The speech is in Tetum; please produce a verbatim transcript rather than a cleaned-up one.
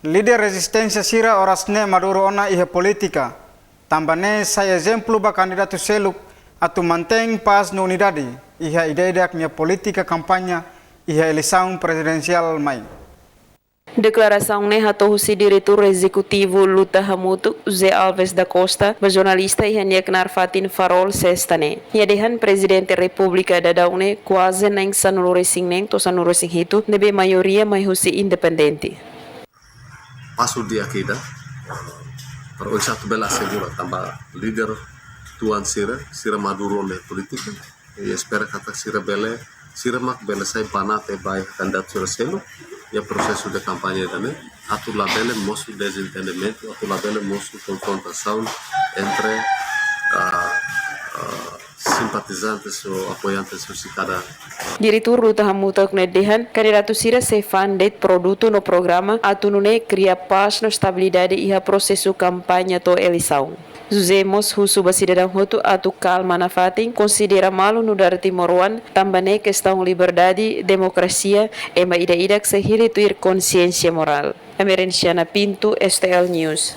Líder rezisténsia sira oras ne'e maduru ona iha polítika, tanba ne'e sai ezemplu ba kandidatu seluk atu mantein pás no unidade iha ida-idak nia polítika kampaña iha eleisaun prezidensiál mai. Deklarasaun ne'e hato'o husi Diretór Ezekutivu Luta Hamutuk, José Alves da Costa, ba jornalista iha nia knaar fatin Farol, Sesta ne'e. Nia dehan Prezidente Repúblika daudaun ne'e kuaze na'in sanulu-resin-neen to'o sanulu-resin-hitu, ne'ebé maioria mai husi independente. Pasu di'ak ida, para oinsá atu bele asegura tanba líder tuan sira, sira maduru ona iha polítika, i espera katak sira bele, sira mak bele sai banat ba kandidatu sira seluk iha prosesu de kampaña ida-ne'e, atu labele mosu dezentendimentu, atu labele mosu konfrontasaun entre, ah, ah, simpatizantes ou apoiantes husi kada. Diretór Luta Hamutuk ne'e dehan, kandidatu sira sei fa'an de'it produtu no programa atu nune'e kria pás no estabilidade iha prosesu kampaña to'o eleisaun. José mós husu ba sidadaun hotu atu kalma nafatin, konsidera malu nu'udar timoroan, tanba ne'e kestaun liberdade, demokrasia, ema ida-idak sei hili tuir konsiénsia morál. Emerenciana Pinto, S T L News.